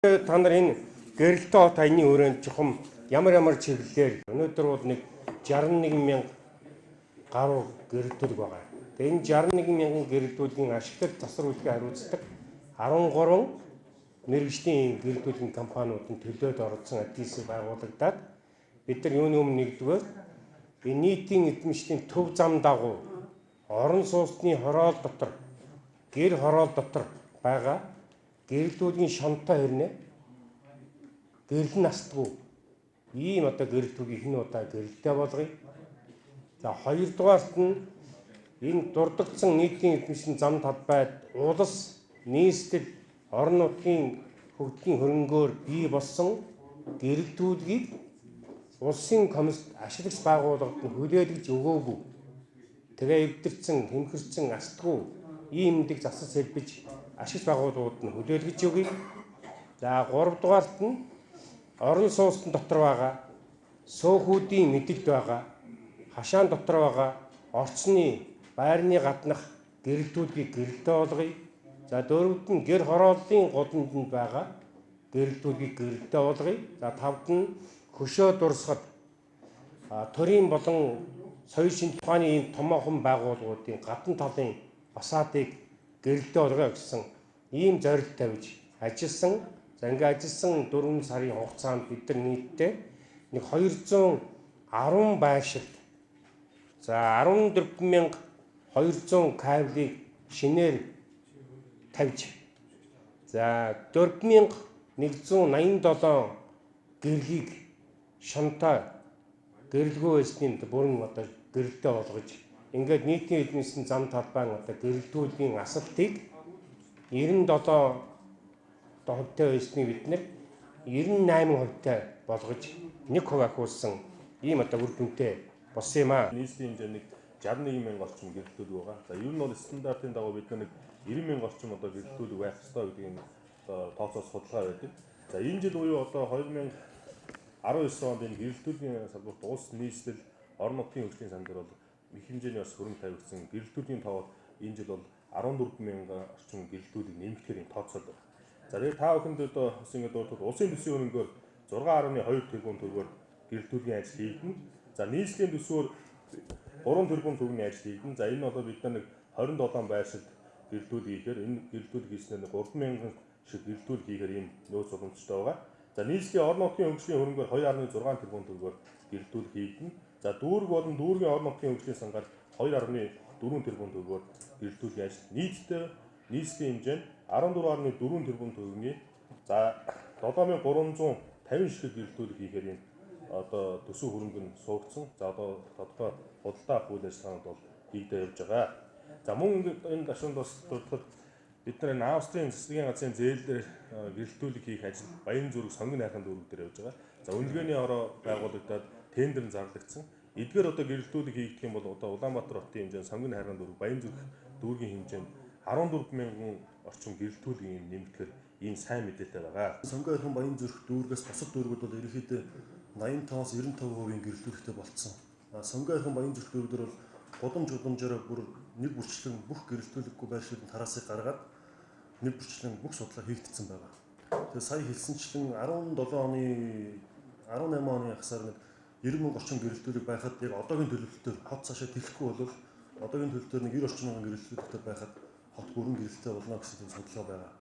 Та нар энэ гэрэлтэй хот аяны өрөөнд чухам ямар ямар чиглэлээр өнөөдөр бол нэг 61 мянга гаруй гэрэлтүүлэг байгаа. Тэгээ энэ 61 мянган гэрэлтүүлгийн ашигтлал засвар үйлдэлийг хариуцдаг 13 мэргэжлийн гэрэлтүүлгийн компаниуд нь төлөөд оролцсон адис байгуулагдаад бид нар юуны өмнө нэгдүгээр энэ нийтийн эзэмшлийн төв зам дагуу орон сууцны хороол дотор гэр хороол дотор байгаа гэрэлтүүлгийн шонтой хэрнээ гэрэл нь астгүй ийм одоо гэрэлтүүлгийг ихэнх удаа гэрэлтэй болгоё. За хоёрдугаарт нь энэ дурдгдсан нийтийн эзэмшлийн зам талбайд улс нийслэл орон нутгийн хөгжлийн хөрөнгөөр бий болсон гэрэлтүүлгийг улсын комисс ашиглагч байгууллагад нь хүлээлгэж өгөөгүй. Тэгээ эвдэрсэн, хэмхэрсэн, астгүй ийм дэг засаж сэлбэж ашигч байгууллагууд нь хүлээлгэж өгье. За гуравдугаарт нь орон сууцны дотор байгаа сөөхүүдийн мэдэлд байгаа хашаан дотор байгаа орцны байрны гаднах гэрэлтүүлгийг гэрэлтэй болгоё. За дөрөвд нь гэр хорооллын гудамжинд байгаа гэрэлтүүлгийг гэрэлтэй болгоё. За тавд нь хөшөө дурсахад төрийн болон соёл шинжилгээ ухааны ийм томоохон байгууллагуудын гадна талын фасадыг гэрэлтэй болгоё гэсэн ийм зорилт тавьж ажилласан. За ингээ ажилласан 4 сарын хугацаанд бид нар нийтдээ нэг 210 байршилд за 14,200 кабелийг шинээр тавьж за 4187 гэрлийг шонтой гэрэлгүй байсны бүрэн одоо гэрэлтэй болгож ингээд нийтийн эзэмшлийн зам талбайн одоо гэрэлтүүлгийн асалтыг 97 хувьтай байсныг бид нэр 98% болгож 1% ахиулсан ийм одоо үр дүнтэй болсон юм аа. Нийслэлийн хэмжээ нэг 61 мянга орчим гэрэлтүүлэг байгаа. За ер нь бол стандартын дагуу бид нэг 90 мянга орчим одоо гэрэлтүүлэг байх ёстой гэдгийг одоо тооцоос судалгаа байдаг. За энэ жил буюу одоо 2019 онд энэ гэрэлтүүлгийн салбарт улс нийслэл орон нутгийн хөгжлийн сан дээр бол их хэмжээний бас хөрөнгө тавигдсан. Гэрэлтүүлгийн тоо энэ жил бол 14 мянга орчим гэрэлтүүлэг нэмэгдэхээр юм тооцоол байна. За тэгээд та бүхэнд одоо бас ингээд дурдвал улсын төсвийн хөрөнгөөр 6.2 тэрбум төгрөгөөр гэрэлтүүлгийн ажил хийгдэнэ. За нийслэлийн төсвөөр 3 тэрбум төгрөгийн ажил хийгдэнэ. За энэ бол бид нар нэг 27 байршилд гэрэлтүүлэг хийхээр энэ гэрэлтүүлэг хийснээр 3 мянган шиг гэрэлтүүлэг хийхээр ийм нөөц боломжтой байгаа. За нийслэлийн орон нутгийн хөгжлийн хөрөнгөөр 2.6 тэрбум төгрөгөөр гэрэлтүүлэг хийгдэнэ. За дүүрэг болон дүүргийн орон нутгийн хөгжлийн сангаар 2.4 тэрбум төгрөгөөр гэрэлтүүлгийн ажил нийтдээ нийслэлийн хэмжээнд 14.4 тэрбум төгрөгийн за 7350 шиг гэрэлтүүлэг хийхээр ийм одоо төсөв хөрөнгө нь суугдсан. За одоо тодорхой худалдаа авах үйл ажиллагаанууд бол хийгдээ явж байгаа. За мөн энэ гашуунд бас дурдахад бид нар энэ Австрийн засгийн газрын зээлээр гэрэлтүүлэг хийх ажил Баян зүрх Сонгон хайрхан дүүрэг дээр явж байгаа. За үнэлгээний ороо байгуулагдаад тендер нь зарлагдсан. Эдгээр одоо гэрэлтүүлэг хийгдэх юм бол одоо Улаанбаатар хотын хэмжээнд Сонгон хайрхан дүүрэг, Баян зүрх дүүргийн хэмжээнд 14 мянган орчим гэрэлтүүлгийн юм нэмэгдэхээр ийм сайн мэдээлэлтэй байгаа. Сонгон хайрхан Баян зүрх дүүргээс бусад дүүргүүд бол ерөнхийдөө 85-аас 95% гэрэлтүүлэгтэй болцсон. Сонгон хайрхан Баян зүрх дүүрэг дээр бол гудамж гудамжаараа бүр нэг бүрчлэн бүх гэрэлтүүлэггүй байршлуудын тараасыг гаргаад нэг бүрчлэн бүх судалгаа хийгдсэн байгаа. Тэгээ сая хэлсэнчлэн 17 оны 18 оны хагасаар нэг 90 мянга орчим гэрэлтүүлэг байхад яг одоогийн төлөвлөлтөөр хот цаашаа тэлэхгүй бол одоогийн төлөвлөлтөөр нэг 90 орчим мянган гэрэлтүүлэгтэй байхад хот бүрэн гэрэлттэй болно гэсэн тийм судалгаа байгаа.